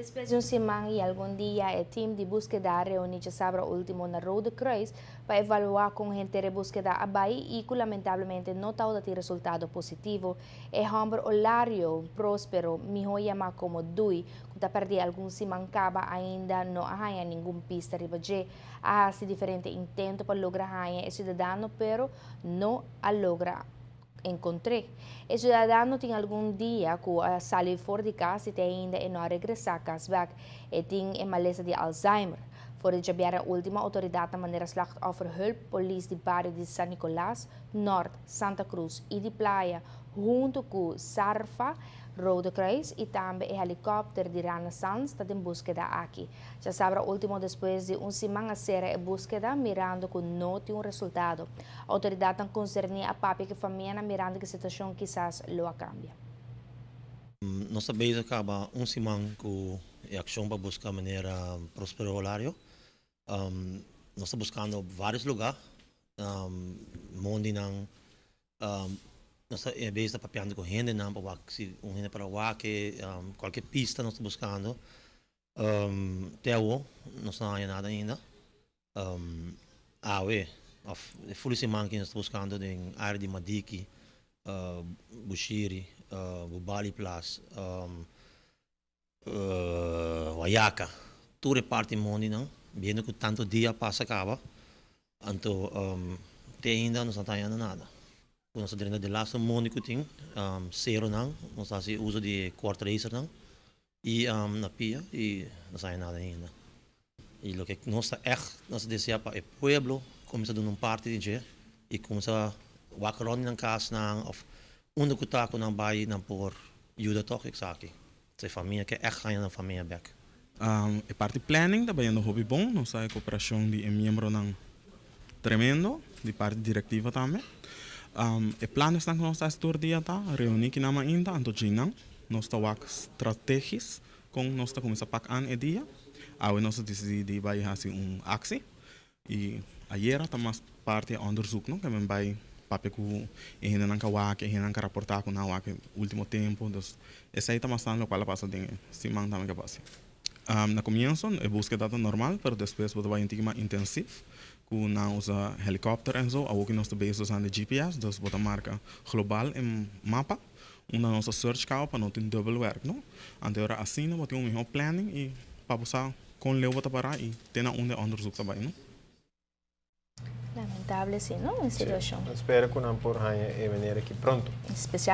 Despues di un siman y algun dia, e team di buskeda a reuni diasabra ultimo na Rode Kruis pa evalua con henter e buskeda a bay y cu lamentablemente no tabatin resultado positivo. E homber Olario Prospero, miho yama como Dui, cu ta perdi algun siman caba, ainda no a haya ningun pista riba dje. A haci diferente intento pa logra haya e ciudadano, pero no a logra encontr'e. E ciudadano tin algun dia cu a sali for di cas y te ainda e no a regresa cas bek. E tin e malesa di Alzheimer. For di diabierna ultimo, autoridad manera Slachtofferhulp, polis di bario di San Nicolas, Noord, Santa Cruz y di Playa, hunto cu Sarfa, Rode Kruis y tambe e helicopter di Renaissance ta den buskeda aki. Diasabra ultimo, despues di un siman, a cera e buskeda mirando cu no tin un resultado. Autoridad concerni a papia cu famia mirando cu e situacion kisas lo a cambia. Nos ta bezig caba un siman cu e accion pa busca meneer Prospero Olario. Nos ta buscando varios lugar, mondinan, nos ta bezig papiando cu hendenan pa si un hende por wak e, cualkier pista nos ta buscando. Te awo, nos no a haya nada ainda. Awe, of full siman cu nos ta buscando den area di Madiki, Bushiri, Bubali Plas, Wayaca, tur e parti mondinan, viendo cu tanto dia a pasa caba, anto te ainda nos no ta hayando nada. Nos ta drenta den laatste mondi cu tin, seronan, nos ta haci uso di quad racernan, y na pia y no ta haya nada ainda. Y loke nos ta echt, nos ta desea pa e pueblo cuminsa duna un parti di dje y cuminsa wak rond nan casnan of unda cu ta cu nan bay nan por yuda toch esaki. E famia kier echt haya nan famia bek. E parti planning ta bayendo hopi bon, nos a cooperacion di miembronan tremendo, di parti directiva tambe. E plannen cu nos ta tur dia ta reuni cu nan ainda, anto nan, nos ta wak strategisch cu nos ta cuminsa pak aan e dia. Awe nos a dicidi di bay haci un actie. Y ayera ta mas parti onderzoek, no? Cu men bay papia cu hendenan cu a wak e, hendenan cu a raporta cu nan a wak e ultimo tempo. Dus esey ta mas tanto loke a pasa den siman tambe cu a pasa. Na comienso, e buskeda ta normal, pero despues bo ta bay un tiki mas intensivo, cu nan usa helicopter en zo, awo cu nos ta bezig usando GPS, dus bo ta marca global e mapa, unda nos a search caba pa no tin dubbel werk, no? Anto ora asina, bo tin un miho planning y pa bo sa con leu bo ta para y te na unda onderzoek ta bay, no? Lamentable, si, no? E situacion. Si. Spera cu nan por haya e meneer aki pronto. Especial.